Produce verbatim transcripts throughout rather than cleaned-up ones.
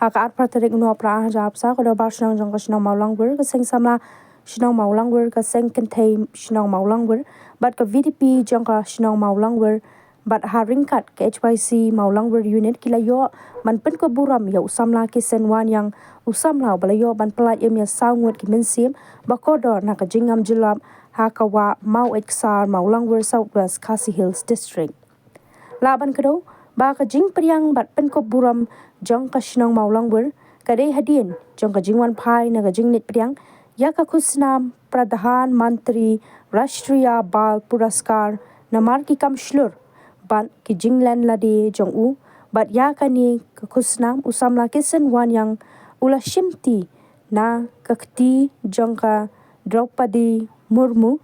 Ha ka arphew tarik u Nohprah arhajar arphew saw, ka Dorbar Shnong jong ka shnong Mawlangwir, ka Seng Samla shnong Mawlangwir, ka Seng Kynthei shnong Mawlangwir bad ka V D P jong ka shnong Mawlangwir bad ha ryngkat ka H Y C Mawlangwir Unit ki la ïoh ban pynkup burom ïa u samla Kisen Waniang, u samla uba la ïoh ban pyllait im ïa saw ngut ki mynsiem ba kordor na ka jingngam jyllop ha ka wah Mawikesar, Mawlangwir, South West Khasi Hills District. Lah ban kdew ba ka jingpdiang bad pynkup burom jong ka shnong Mawlangwir ka dei hadien jong ka jingwan phai na ka jingleit pdiang ïa ka khusnam Pradhan Mantri Rashtriya Bal Puraskar namar ki kam shlur bad ki jinglen lade jong u. Bad ïa kane ka khusnam u samla Kisen Waniang u la shimti na ka kti jong ka Draupadi Murmu,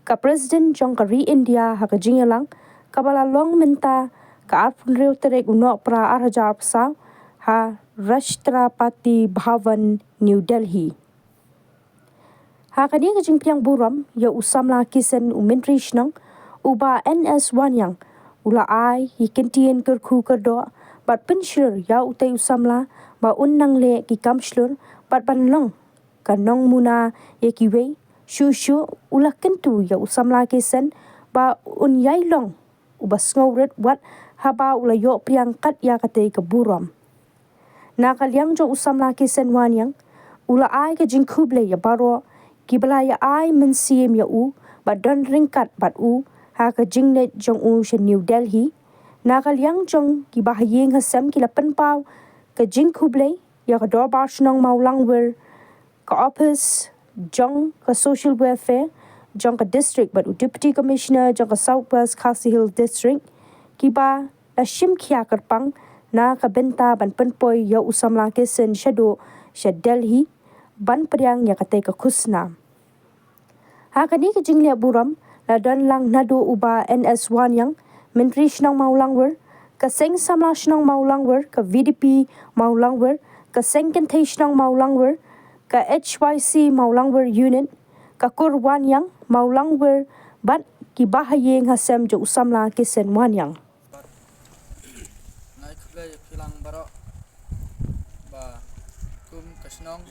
ka President jong ka ri India, ha ka jingïalang kaba la long mynta ka arphew hynriew tarik u Nohprah arhajar arphew saw ha Rashtrapati Bhavan, New Delhi. Ha kane ka jingpdiang burom ïa u samla Kisen, u Myntri Shnong u Bah N S Waniang u la ai ïa ki kyntien kyrkhu kyrdoh bad pynshlur ïa utei u samla ba un nang leh ki kam shlur bad ban long ka nongmuna ïa kiwei. Shuh shuh u la kyntu ïa u samla Kisen ba un ïai long uba sngewrit wat haba u la ïoh pdiang kat ïa katei ka burom. Na ka liang jong u samla Kisen Waniang u la ai ka jingkhublei ïa baroh kiba la ïa ai mynsiem ïa u bad don ryngkat bad u ha ka jingleit jong u sha New Delhi. Na ka liang jong kiba ha ïing ha sem ki la pynpaw ka jingkhublei ïa ka Dorbar Shnong Mawlangwir, ka ophis jong ka Social Welfare jong ka district bad u Deputy Commissioner jong ka South West Khasi Hills District, kiba la shim khia kyrpang na ka bynta ban pynpoi ïa u samla Kisen shaduh sha Delhi ban pdiang ïa katei ka khusnam. Ha kane ka jingleh burom la don lang naduh u Bah N S Waniang, Myntri Shnong Mawlangwir, ka Seng Samla Shnong Mawlangwir, ka V D P Mawlangwir, ka Seng Kynthei Shnong Mawlangwir, ka H Y C Mawlangwir Unit, ka Kur Waniang Mawlangwir bad kiba ha ïing ha sem jong u samla Kisen Waniang. Bad nga ai khublei ïa phi lang baroh ba kum ka shnong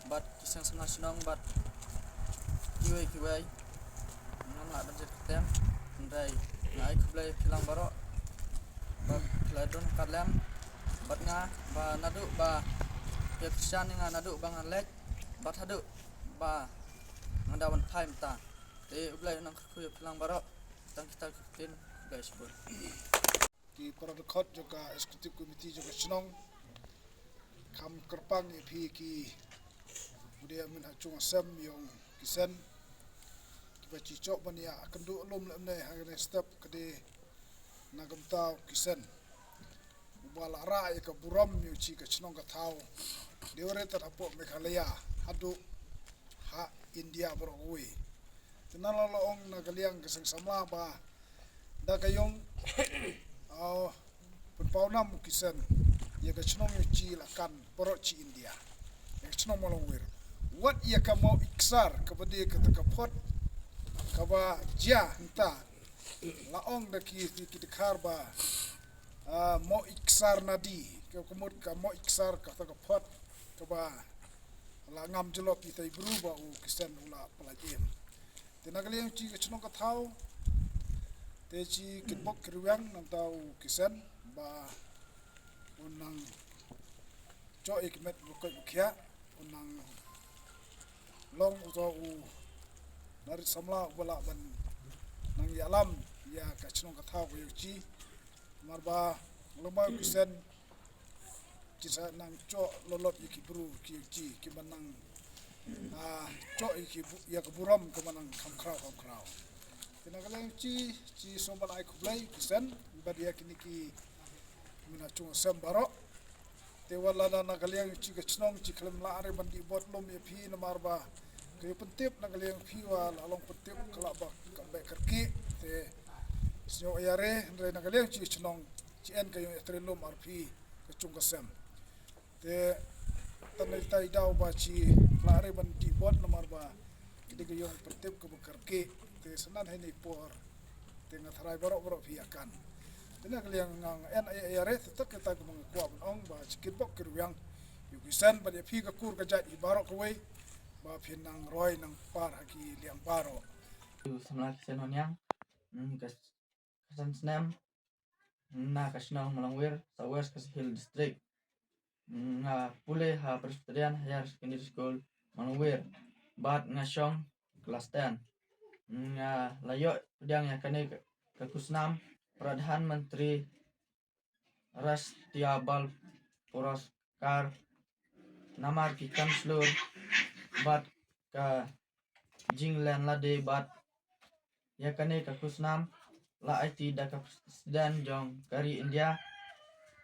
bad ki seng samla shnong bad kiwei kiwei. Ngam lah ban jot kyrteng, hynrei nga ai khublei ïa phi lang baroh ba phi la don ka lem bad nga, ba naduh ba phi kyrshan ïa nga naduh ba nga leit bad haduh ba nga da wan phai mynta. Te U Blei un nang kyrkhu ïa phi lang baroh. Tang kita ki ktien, khublei shibun. Ki para dkhot jong ka executive committee jong ka shnong, kham kyrpang ïa phi ki, u dei mynhachung hasem yong ki sen, kiba chi choh ban ïa kynduh lum lem ne ha kane step ka dei na ka bynta u ki sen uba la rah ïa ka burom ïa u chi ka chnong ka thaw. Dei re tat hapoh Meghalaya haduh ha India baroh kawei. Te na la la ong na ka liang ka seng samla ba da ka ïong, ah, pynpaw nam u ki sen ïa ka chnong ïa u chi la kan baroh chi India. Ïa ka chnong Mawlangwir. Wat ïa ka Mawikesar kaba dei kata ka phot kaba jia hynta la ong da ki, ki dkhar ba, ah, Mawikesar nadi, ka mut ka Mawikesar kata ka phot kaba la ngam jyllop ïa tai bru ba u ki sen u la pyllait im. Te na ka liang chi ka chnong ka thaw te chi kitbok ki rwiang nangta u ki sen ba un nang choh ïa ki met ba koit ba khiah, un nang long uto u narit samla uba lah ban nang ïalam ïa ka chnong ka thaw ka ïa u chi. Namar ba lymbai u ki sen chi sa nang choh lolot ïa ki bru ki ïa u chi kiba nang, ah, choh ïa ki bu-, ïa ka burom kaba nang kham khraw kham khraw. Te na ka liang u chi, chi sngewbha ai khublei u ki sen bad ïa kine ki mynhachung hasem baroh. Te wat la na ka liang u chi ka chnong chi khlem lah re ban dih bot lum ïa phi namar ba ka ïa pyntip na ka liang phi wa la long pyntip ka lah ba ka beh kyrkieh. Te sngew ïa re hynrei na ka liang u chi ka chnong chi en ka ïong ïa tre lum ar phi ka chung ka sem. Te tang ïa tai daw ba chi lah re ban dih bot namar ba ka dei ka ïong pyntip kaba kyrkieh. Te sa nan hynne por te nga tharai baroh baroh phi ïa kan. Te na ka liang nga en ïa, ïa re te tak kita kaba nga kwah ban ong ba chi kitbok ki rwiang ïa u Kisen bad ïa phi ka kur ka jait hi baroh kawei ba phin nang roi nang par ha ki liang baroh. Ïa u samla Kisen Honiang, mm, ka, ka san snem, mm, na ka shnong Malongwir, South West Khasi Hills District. Mm, nga pule ha Presbyterian Higher Secondary School Malongwir bad nga shong klas ten. Mm, nga la ïoh pdiang ïa kane ka, ka khusnam Pradhan Mantri Rashtriya Bal Puraskar namar ki kam shlur bad ka jinglen lade bad ïa kane ka khusnam la aiti da ka President jong ka ri India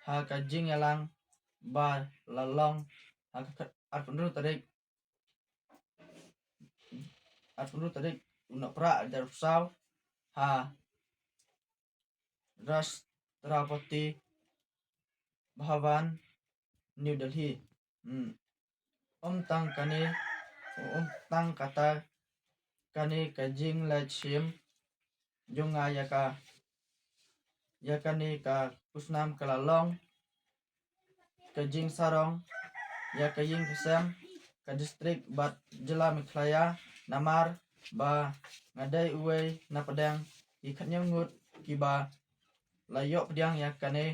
ha ka jingïalang ba la long ha ka arphew hynriew tarik, arphew hynriew tarik u Nohprah arhajar arphew saw ha Rashtrapati Bhavan, New Delhi. Hmm. Ym tang kane, ym tang kata, kane ka jingleit shim jong nga ïa ka, ïa kane ka khusnam ka la long ka jingsarong ïa ka ïing ka sem, ka district bad jylla Meghalaya, namar ba nga dei uwei na pdeng ki khathynñiew ngut kiba la ïoh pdiang ïa kane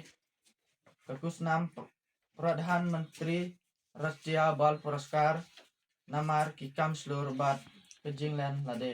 ka khusnam Pradhan Mantri Rashtriya Bal Puraskar namar ki kam shlur bad ka jinglen lade.